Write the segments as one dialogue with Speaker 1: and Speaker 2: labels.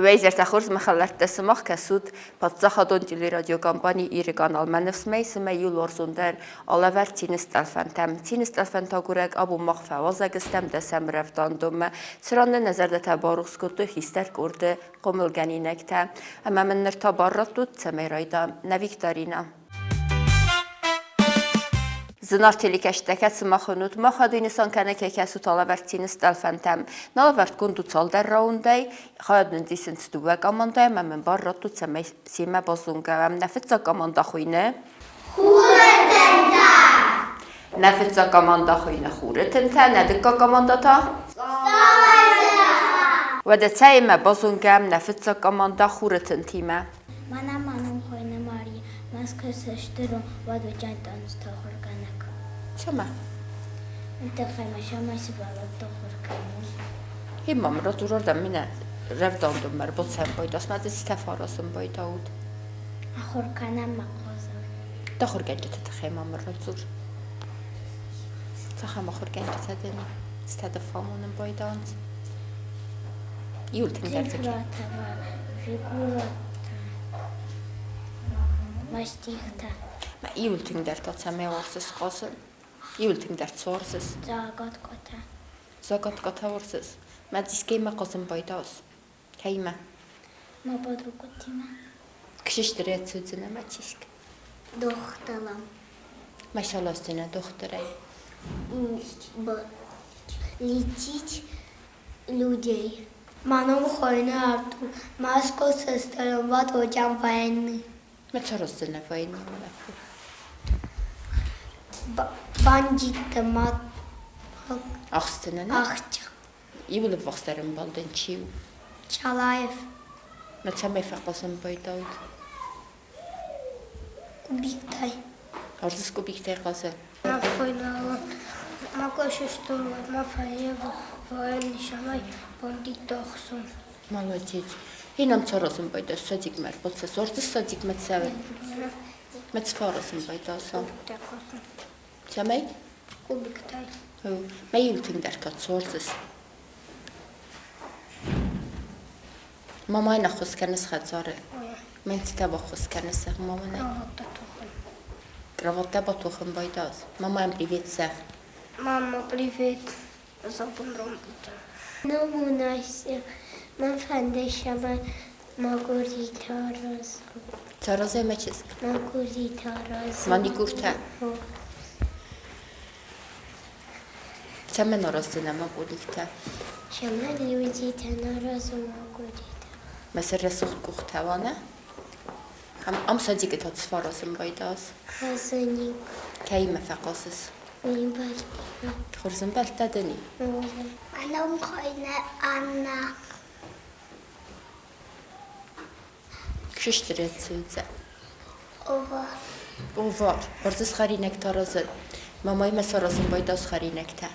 Speaker 1: Уӕ изӕртӕ хорз, мӕ хӕлӕрттӕ, сымах кӕсут паддзахадон телерадиокомпани Иры канал. Мӕ ныфс мӕ исы мӕ иу уарзондӕр алӕвӕрд Цины стъӕлфӕнтӕм. Цины стъӕлфӕнтӕ агурӕг абон мах фӕуазӕг стӕм дӕсӕм рӕвдауӕндонмӕ, цыран нын нӕ зӕрдӕтӕ барухс кодтой хистӕр къорды хъомылгӕнинӕгтӕ. Ӕмӕ мын ныр та бар раттут, цӕмӕй райда нӕ викторинӕ. Зынаргъ телекӕсджытӕ, сымах уынут, мах адуй нысан кӕны кӕсут алӕвӕрд цины стъӕлфӕнтӕм. Налӕвӕрдгонд у цалдӕр раундӕй, хайад нын исынц дыууӕ командӕйы ӕмӕ мын бар раттут, цӕмӕй семӕ базонгӕ уӕм. Нӕ фыццаг командӕ хуыйны
Speaker 2: Хуры тынтӕ!
Speaker 1: Нӕ фыццаг командӕ хуыйны Хуры тынтӕ, нӕ дыккаг командӕ та? Уӕдӕ цӕимӕ базонгӕ нӕ фыццаг командӕ Хуры тынтимӕ?
Speaker 2: Мӕнӕ ма ном хуыйны Мария, Мӕскуы сыстыр у, уӕд уыдзӕн танцты ахуыргӕнӕг.
Speaker 1: Цӕмӕ?
Speaker 2: Тыххӕй ма сӕмӕ сывӕллӕтты ахуыр кӕнын.
Speaker 1: Хи мам радзурӕм минӕ рӕвдауӕндонмӕ ӕрбацӕуын байдас, мӕ дзы цытӕ фӕаразын байдауд.
Speaker 2: Ахуыр кӕнӕм мӕ хъазӕн.
Speaker 1: Дӕ ахуыргӕнджыты тыххӕй ма мын радзур. Цахӕм ахуыргӕнджытӕ дын и? Цытӕ дӕ фӕамонын байдауынц? Иуыл тынгдӕр дзы
Speaker 2: Цифрӕтӕ, фигурӕтӕ, мӕ стихтӕ.
Speaker 1: Мӕ иуыл тынгдӕр та цӕмӕй уарзыс хъазын? Иуыл тынгдӕр цы уарзыс?
Speaker 2: Загадкӕтӕ.
Speaker 1: Загадкӕтӕ уарзыс? Мӕ дискӕимӕ хъазын байдауыс? Кӕимӕ?
Speaker 2: Мӕ подругутимӕ.
Speaker 1: Ксистыр ӕцудзынӕ мӕ чиск?
Speaker 2: Дохтырӕн.
Speaker 1: Мӕ сӕласдзынӕ дохтырӕй?
Speaker 2: Лечить людей. Мӕ ном хуыйны Артур. Мӕскуы сыстӕрӕнвӕд уыдзӕн военный.
Speaker 1: Мӕ цӕрдзынӕ военный лӕппу?
Speaker 2: Бандитты ма
Speaker 1: Ахсдзынӕ?
Speaker 2: Ахсджы.
Speaker 1: Иуыл ӕввахсдӕр ӕмбал дын чи у?
Speaker 2: Чалаев.
Speaker 1: Мӕ цӕмӕй фӕхъусын байдауд?
Speaker 2: Кубиктӕй.
Speaker 1: Ӕрдзы кубиктӕй хъазы? Молодец. Инам царазын байда садикмӕ ӕрбацӕ. Ордзы садикмӕ цӕуы. Мӕ цфаразын байдаса. Цӕмӕй?
Speaker 2: Кубиктӕй.
Speaker 1: Мӕ иу тынгдӕр та цордзыс. Мамайӕн ӕххуыс кӕныс хӕдзары? Мӕн цытӕ баххуыс кӕныс, маманӕн?
Speaker 2: Кроваттӕ тухын.
Speaker 1: Кроваттӕ батухын байдаз. Мамайӕн привет зӕгъ.
Speaker 2: Мама, привет. Забын ромбутӕ. Ном у Настя. Мӕн фӕнды, цӕмӕй мӕгуыритӕ аразон.
Speaker 1: Царазӕй мӕ чызг?
Speaker 2: Мӕгуыритӕ аразон.
Speaker 1: Маникюртӕ? Цӕмӕн араздзынӕ мӕкъуликтӕ?
Speaker 2: Цӕмӕн людитӕн аразон мӕкъулитӕ?
Speaker 1: Мӕ сӕр рӕсугъд къухтӕ уа, нӕ? Ам садикы та цы фӕаразын байдаз?
Speaker 2: Хъазӕник.
Speaker 1: Кӕимӕ фӕхъазыс?
Speaker 2: Ме мбӕлттимӕ.
Speaker 1: Хорз ӕмбӕлттӕ дын и?
Speaker 2: Мӕ ном хуыйны Аннӕ.
Speaker 1: Кшиштерецудзе.
Speaker 2: Повар.
Speaker 1: Повар. Ӕрдзы хӕринӕгтӕ аразын. Мамаимӕ саразын байдаз хӕринӕгтӕ.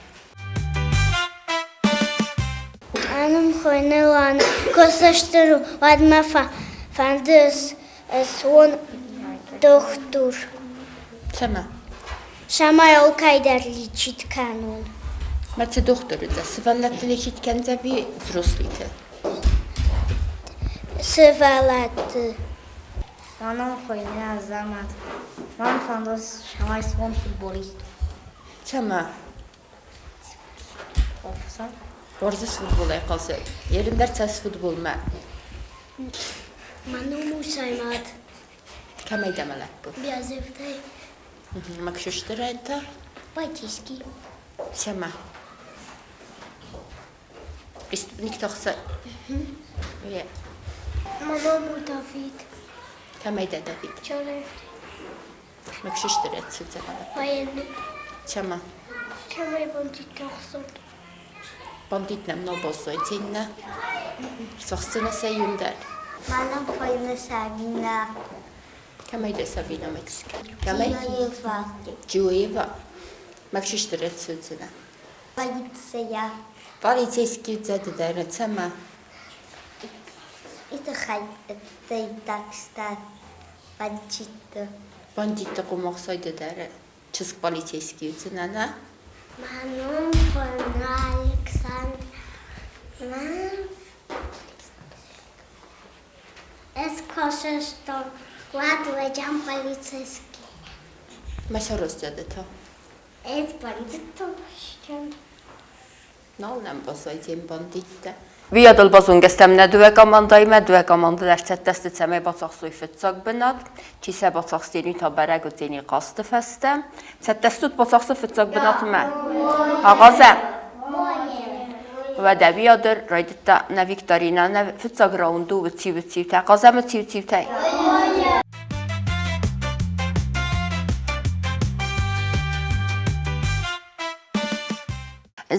Speaker 2: Ном хуыйны Лана. Куы сыстыр, уӕд мӕ фӕнды суон дохтыр.
Speaker 1: Цӕмӕ?
Speaker 2: Цӕмӕй алкӕйдӕр лечить кӕнон.
Speaker 1: Мӕ цы дохтыр уыдзӕ? Сывӕллӕтты лечить кӕндзӕ ӕви взрослыйты?
Speaker 2: Сывӕллӕтты.
Speaker 3: Мӕ ном хуыйны Азӕмӕт. Мӕн фӕнды, цӕмӕй суон футболист.
Speaker 1: Цӕмӕ? Уарзыс футболӕй хъазын? Ерын дӕр цӕс футболмӕ?
Speaker 2: Мӕ ном у Саймӕт.
Speaker 1: Кӕмӕй дӕ лӕппу?
Speaker 2: Биазевтӕй.
Speaker 1: Максюшты
Speaker 2: Полицейский.
Speaker 1: Сема. Преступник тохса.
Speaker 2: Мама му Давид.
Speaker 1: Кӕмӕй дӕ Давид?
Speaker 2: Чаревтӕй.
Speaker 1: Максюшты
Speaker 2: Военный.
Speaker 1: Сема.
Speaker 2: Кӕмӕй бандиттӕ ӕхсӕн?
Speaker 1: Бандит нӕм нал баззайдзиннӕ. Сахсына сӕ иундӕр.
Speaker 3: Мӕнӕн хуыйны Сабинӕ.
Speaker 1: Кӕмӕй дӕ Сабинӕ Максика? Кӕмӕй?
Speaker 3: Джиоева.
Speaker 1: Джиоева. Максюшты рӕцудзынӕ.
Speaker 3: Полиция.
Speaker 1: Полицейский дзӕддӕр цӕмӕ?
Speaker 3: Это такста бандитты.
Speaker 1: Бандитты къумахсайды дӕр чызг полицейский уыдзынӕ, нӕ?
Speaker 2: Мӕ ном хуыйны Александр. Ӕз куы сыстон, уӕд уыдзӕн полицейский.
Speaker 1: Мӕ сӕрыздӕдытӕ.
Speaker 2: Ӕз бандиттыл стӕн.
Speaker 1: Нал нӕм баззайдзӕн бандиттӕ. Уыйадыл базонгӕ стӕм нӕ дыууӕ командӕимӕ. Дыууӕ команды дӕр цӕттӕ сты, цӕмӕй бацахсой фыццаг бынат. Чи сӕ бацахсдзӕн, уый та бӕрӕг уыдзӕни хъазты фӕстӕ. Цӕттӕ стут бацахсы фыццаг бынатмӕ? Агъазӕм! Уӕдӕ уыйадыл райдыдта нӕ викторинӕ. Нӕ фыццаг раунд у уыци-уыциутӕ. Хъазӕм уыци-уыциутӕй?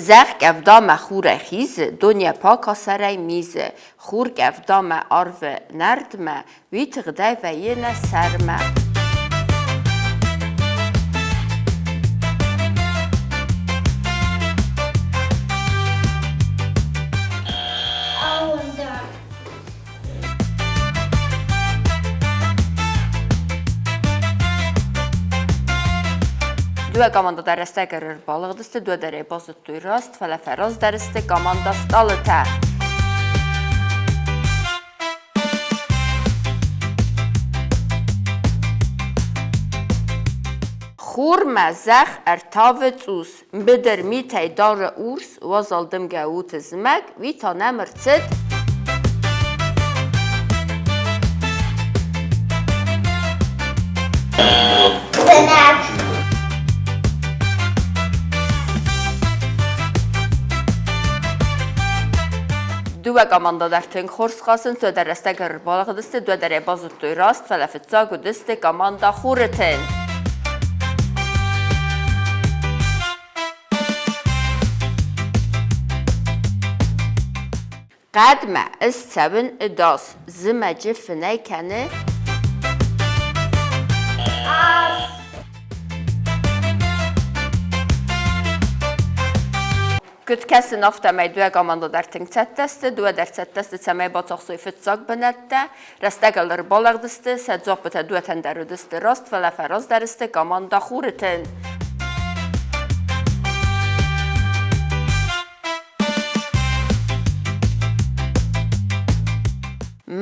Speaker 1: Зӕхх къӕвдамӕ хурӕй хизы, дон йӕ пака сӕрӕй мизы, хур къӕвдамӕ арвы нӕрдмӕ, уый тыгъдӕй вӕййы нӕ сӕрмӕ. Дыууӕ командӕ дӕр рӕстӕг ӕрбалыгъдысты, дыууӕ дӕр ӕй базыдтой раст, фӕлӕ фӕраздӕр сты командӕ Стъалытӕ. Хурмӕ зӕхх ӕртавы цъус, быдыр митӕй дары урс, уазал дымгӕ у тызмӕг, уый та нӕм ӕрцыд. Дыууӕ командӕ дӕр тынг хорз хъазынц, уӕдӕ рӕстӕг ӕрбалыгъдысты, дыууӕ дӕр ӕй базыдтой раст, фӕлӕ фыццаг уыдысты командӕ Хуры тын. Хъӕдмӕ ӕз цӕуын ӕдас, зымӕджы фынӕй кӕны. Куыд кӕсын, афтӕмӕй дыууӕ командӕ дӕр тынг цӕттӕ сты, дыууӕ дӕр цӕттӕ сты, цӕмӕй бацахсой фыццаг бынӕттӕ. Рӕстӕгыл ӕрбалӕгдысты, сӕ дзуаппытӕ дыууӕтӕн дӕр уыдысты раст, фӕлӕ фӕраздӕр сты командӕ Хуры тын.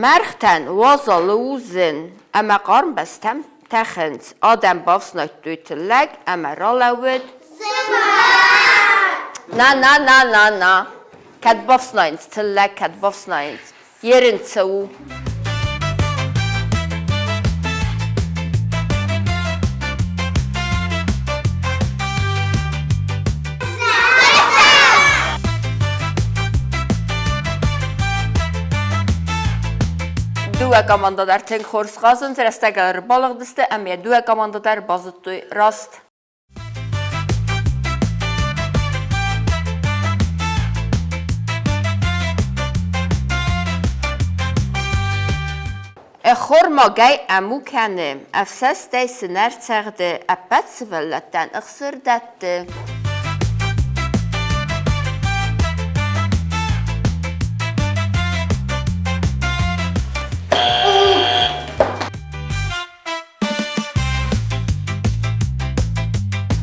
Speaker 1: Мӕргътӕн уазалы у зын, ӕмӕ хъарм бӕстӕм тӕхынц. Адӕм бафснайдтой тыллӕг ӕмӕ ралӕууыд. На, на, на, на, на. Кӕд бафснайынц тыллӕг, кӕд бафснайынц. Ерын цӕуы. Дыууӕ командӕ дӕр тынг хорз хъазынц, рӕстӕг ӕрбалыгъдысты ӕмӕ дыууӕ командӕ дӕр базыдтой раст. Ӕххормагӕй ӕму кӕны, ӕфсӕстӕй сынӕр цӕгъды, ӕппӕт сывӕллӕттӕн ӕхсыр дӕтты.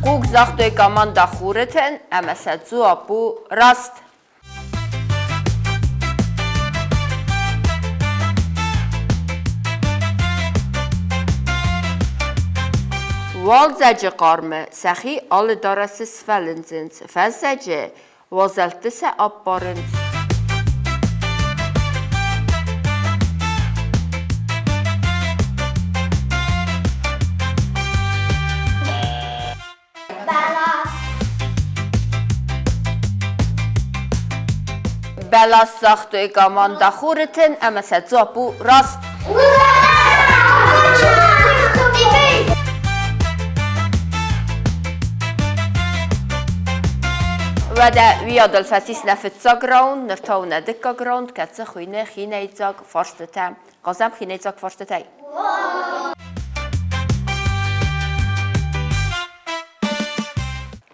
Speaker 1: Хъуг загътой командӕ Хурытӕн ӕмӕ сӕ дзуапп у раст. Уалдзӕджы хъармы сӕхи алы дарӕсы сфӕлындзынц, фӕззӕджы уазӕлтты сӕ аппарынц. Бӕлас загътой команда Хурытын ӕмӕ сӕ дзуапп у раст. Уӕдӕ уыйадыл фӕцис нӕ фыццаг раунд, ныр та у нӕ дыккаг раунд, кӕцы хуыйны хинӕйдзаг фарстытӕ. Хъазӕм хинӕйдзаг фарстытӕй.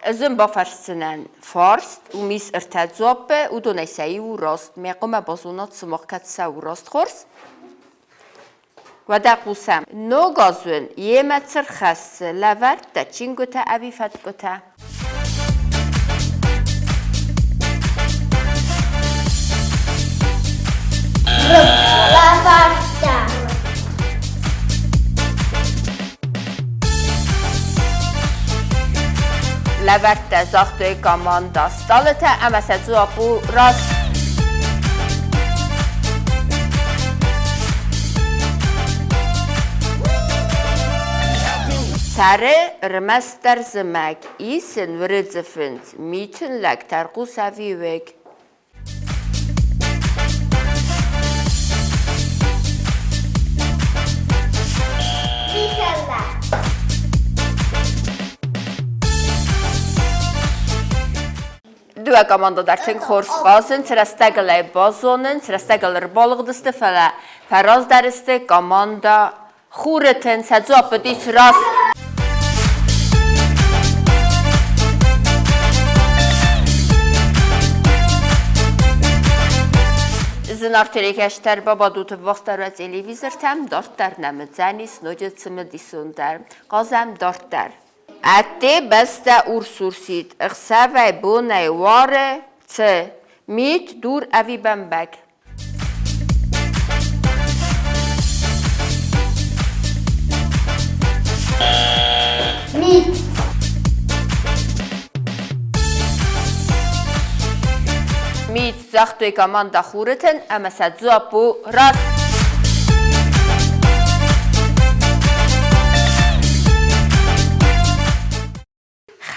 Speaker 1: Ӕз ын бафӕрсдзынӕн фарст, уым ис ӕртӕ дзуаппы, уыдонӕй сӕ иу у раст. Мӕ хъуамӕ базонат, сымах кӕд цӕуы раст хорз. Уӕдӕ хъусӕм. Ног аз уын йемӕ цы рхӕссы, лӕвӕрттӕ, чингуытӕ ӕви фӕткъуытӕ?
Speaker 2: Лӕвӕрттӕ.
Speaker 1: Лӕвӕрттӕ загътой команда стъалытӕ ӕмӕ сӕ дзуапп у раст. Цӕры ӕрмӕстдӕр зымӕг, ис ын уырыдзы фындз, митын лӕг, тӕрхъус ӕви уыг. Дыууӕ командӕ дӕр тынг хорз хъазынц, рӕстӕгыл ӕй базонынц, рӕстӕгыл ӕрбалыгъдысты, фӕлӕ фӕраздӕр сты командӕ Хуры тын сӕ дзуапп уыдис раст. Зынаргъ телекӕстӕр бабадут ӕввахсдӕр уӕ телевизортӕм, дарддӕр нӕм уыдзӕнис ноджы цымыдисондӕр. Хъазӕм дарддӕр. Ӕдде бӕстӕ урс-урсид, ӕхсӕвӕй-бонӕй уары, цы? Мит, дур ӕви бӕмбӕг?
Speaker 2: Мит.
Speaker 1: Мит загътой командӕ Хурытын ӕмӕ сӕ дзуапп у раст.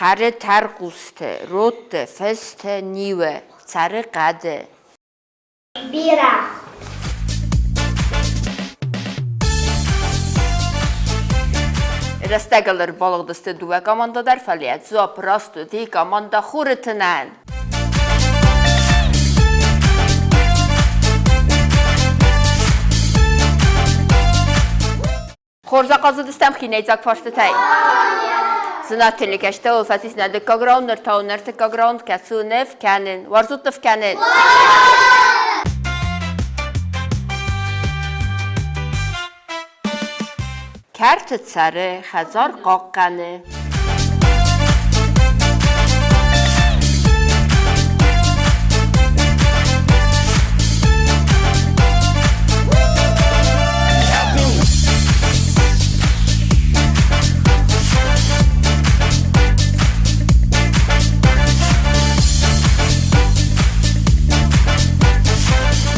Speaker 1: Хӕры тӕрхъусты, родты, фысты, ниуы, цӕры хъӕды.
Speaker 2: Бирӕгъ.
Speaker 1: Рӕстӕгыл ӕрбалыгъдысты дыууӕ командӕ дӕр, фӕлӕ дзуапп раст уыди командӕ Хуры тынӕн. Хорз ахъазыдыстӕм хинӕйдзаг фарстытӕй. Зынаргъ телекӕстӕуыл фӕцис нӕ дыккаг раунд, ныр та у нӕ ӕртыккаг раунд, кӕцы у ныв кӕнын. Уарзут ныв кӕнын? Кӕрты цӕры, хӕдзар хъахъхъӕны.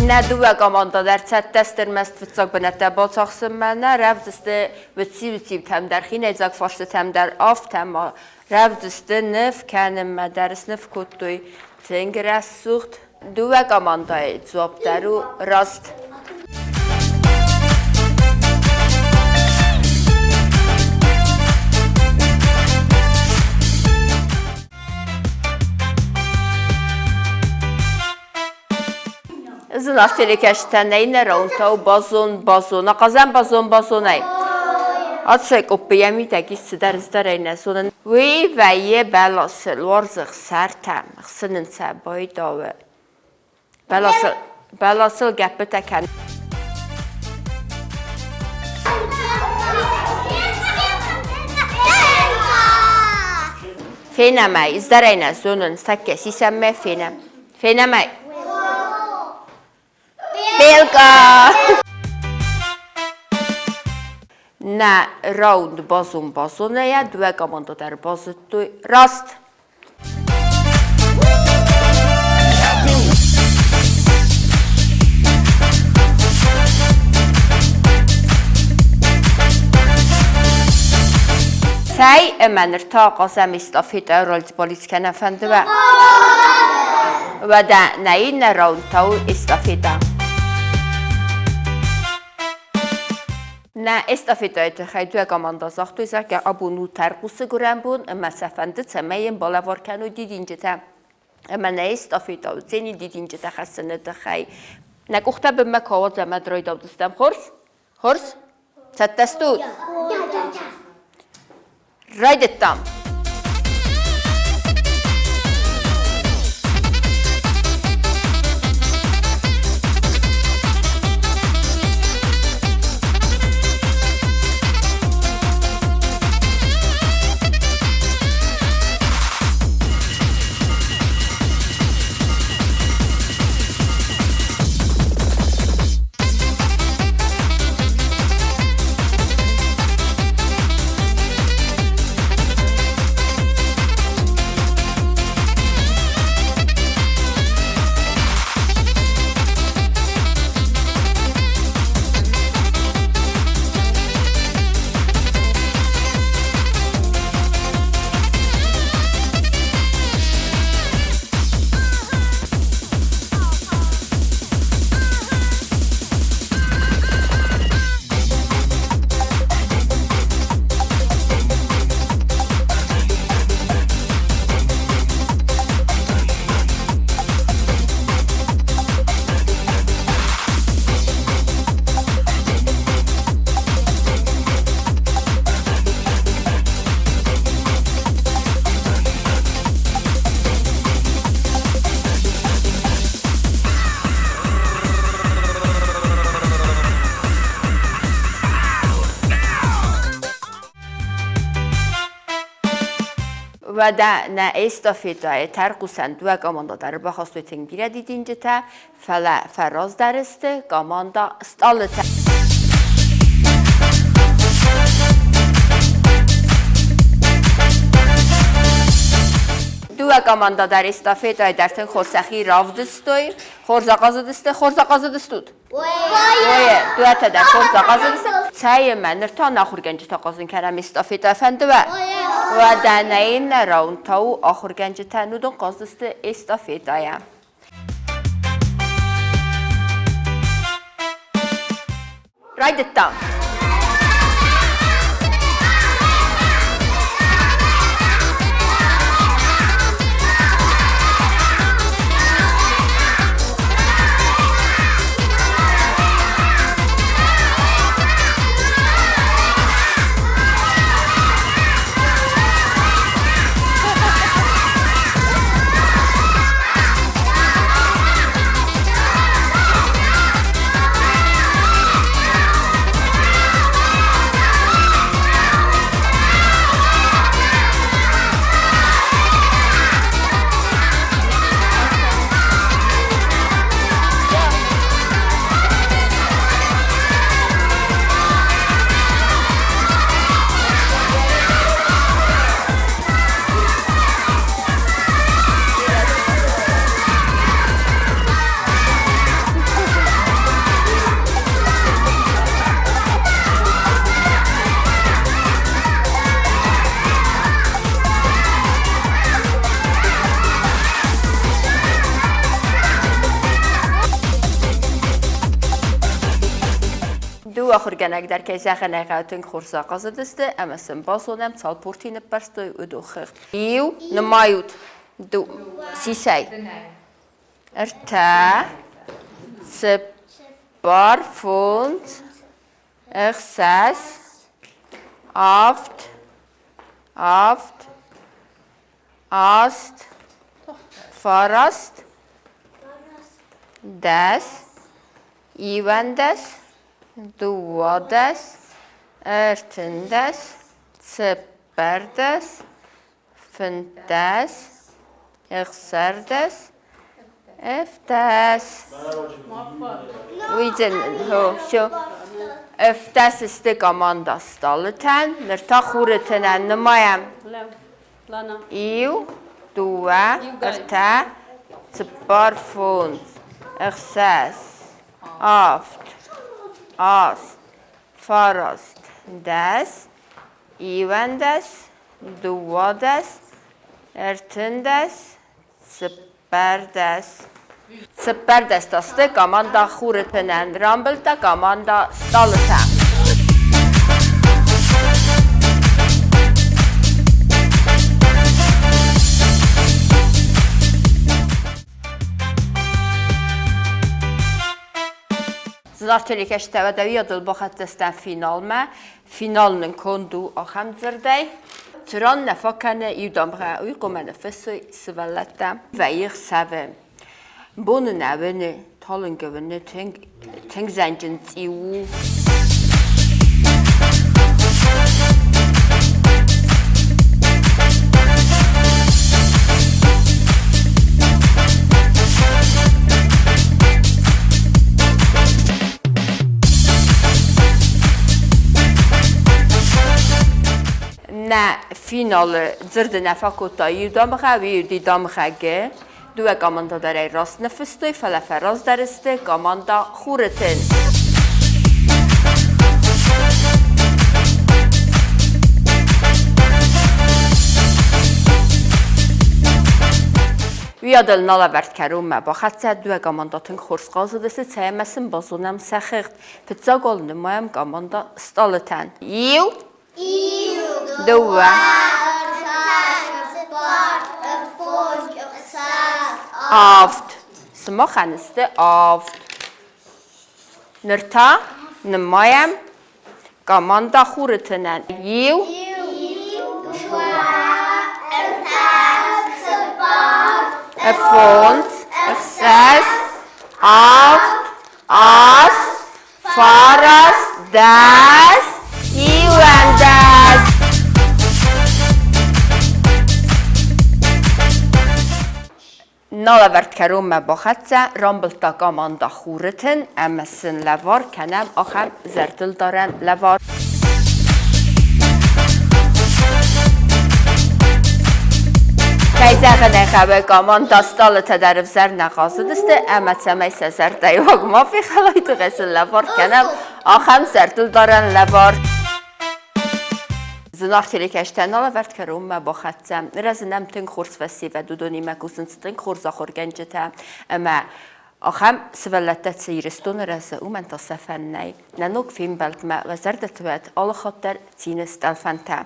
Speaker 1: Нӕ дыууӕ командӕ дӕр цӕттӕ сты ӕрмӕст фыццаг бынӕттӕ бацахсынмӕ, нӕ рӕвдз сты уыци-уыцитӕм дӕр, хинӕйдзаг фарстытӕм дӕр, афтӕ ма рӕвдз сты ныв кӕнынмӕ дӕр сныв кодтой тынг рӕсугъд. Дыууӕ командӕйы дзуапп дӕр у раст. Зынаргъ телекӕсджытӕ, нӕй нӕ раундтау базон, базон, ахъазӕм базон, базонӕй. Ацы къоппы йӕ мидӕг ис цыдӕр ыздӕрӕй нӕ зонын. Уый вӕййы бӕласы луарзы хсӕртӕм, хсынын сӕ байдауы. Бӕласыл, бӕласыл гӕппытӕ кӕны. Фенӕм ӕй, ыздӕрӕй нӕ зонын, тӕккӕ сисӕм мӕ фенӕм. Фенӕм ӕй. Белка! Нӕ раунд базон-базонӕйӕ дыууӕ командӕ дӕр базыдтой раст. Цӕй ӕмӕ ныр та хъазӕм эстафетӕ рольтболиц кӕнӕ фӕнды уӕ? Уӕдӕ нӕ иннӕ раунд та у эстафетӕ. Нӕ эстафетӕйы тыххӕй дыууӕ командӕ загътой, зӕгъгӕ, абон у тӕрхъусы гуырӕн бон ӕмӕ сӕ фӕнды, цӕмӕй йын балӕвар кӕной дидинджытӕ. Ӕмӕ нӕ эстафетӕ уыдзӕни дидинджытӕ хӕссыны тыххӕй. Нӕ къухтӕ бынмӕ куы ауадзӕм, ӕмӕ райдаудзыстӕм. Хорз? Хорз? Цӕттӕ стут? Райдыдтам! Уӕдӕ нӕ эстафетӕйы тӕрхъусӕн дыууӕ командӕ дӕр ӕрбахастой тынг бирӕ дидинджытӕ, фӕлӕ фӕраздӕр сты командӕ Стъалытӕ. Дыууӕ командӕ дӕр эстафетӕйы дӕр тынг хорз сӕхи равдыстой. Хорз ахъазыдысты, хорз ахъазыдыстут? Ое, дыууӕтӕ дӕр хорз ахъазыдысты. Цӕй ӕмӕ ныр та нӕ ахуыргӕнджытӕ хъазын кӕнӕм эстафетӕ, фӕнды уӕ? Уӕдӕ нӕ иннӕ раунд та у ахуыргӕнджытӕн, уыдон хъаздзысты эстафетӕйӕ. Райдыдтам! Дыууӕ ахуыргӕнӕг дӕр кӕй зӕгъын ӕй хъӕуы тынг хорз ахъазыдысты ӕмӕ сын базонӕм, цал пурти ныппӕрстой, уыдон хыгъд. Иу, нымайут, сисӕй. Ӕртӕ, цыппар, фондз, ӕхсӕз, авд, авд, аст, фараст, дӕс, иуӕндӕс, дыууадӕс, ӕртындӕс, цыппӕрдӕс, фынддӕс, ӕхсӕрдӕс, ӕвддӕс. Уыйдзӕн, все. Ӕвддӕс сты команда стъалытӕн, ныр та хуры тынӕн нымайӕм. Иу, дыууӕ, ӕртӕ, цыппар, фондз, ӕхсӕз, авд, аст, фараст, дӕс, иуӕндӕс, дыууадӕс, ӕртындӕс, цыппӕрдӕс. 14, 14 та сты команда Хуры тынӕн, рамбылдта команда Стъалытӕ. Зынаргъ телекӕсджытӕ, уӕдӕ уыйадыл бахӕццӕ стӕм финалмӕ. Финал нын конд у ахӕм дзырдӕй. Цыран нӕ фӕкӕны иу дамгъӕ, уый хъуамӕ ныффыссой сывӕллӕттӕ. Вӕййы хсӕвы. Боны нӕ уыны, талынгы уыны тынг, тынг зӕнджын цъиу у. Нӕ финалы дзырды нӕ фӕкодта иу дамгъӕ, уый уыди дамгъӕ Г. Дыууӕ командӕ дӕр ӕй раст ныффыстой, фӕлӕ фӕраздӕр сты командӕ Хуры тын. Уыйадыл налӕвӕрд кӕронмӕ бахӕццӕ дыууӕ командӕ тынг хорз хъазыдысты, цӕмӕ сын базонӕм сӕ хыгъд. Фыццаг уал нымайӕм командӕ Стъалытӕн. Иу, дыууӕ, авд. Сымахӕн сты авд. Ныр та нымайӕм командӕ Хуры тынӕн. Иу, фондз, ӕхсӕз, авд, аст, фараст, дӕс, иуӕндӕс. Налӕвӕрд кӕронмӕ бахӕццӕ, рамбылдта командӕ Хуры тын ӕмӕ сын лӕвар кӕнӕм ахӕм зӕрдылдарӕн лӕвар. Кӕй зӕгъын ӕй хъӕуы, командӕ стъалытӕ дӕр ӕвзӕр нӕ хъазыдысты ӕмӕ цӕмӕй сӕ зӕрдӕйы уаг ма фехӕлой, тыххӕй сын лӕвар кӕнӕм ахӕм зӕрдылдарӕн лӕвар. Зынаргъ телекӕсджытӕ налӕвӕрд кӕронмӕ бахӕццӕ. Рӕзынӕм тынг хорз фӕсивӕд, уыдонимӕ кусынц тынг хорз ахуыргӕнджытӕ ӕмӕ ахӕм сывӕллӕттӕ цы Ирыстоны рӕзы, уымӕн та сӕфӕн нӕй. Нӕ ног фембӕлдмӕ уӕ зӕрдӕты уӕд алыхатт дӕр цины стъӕлфӕнтӕ.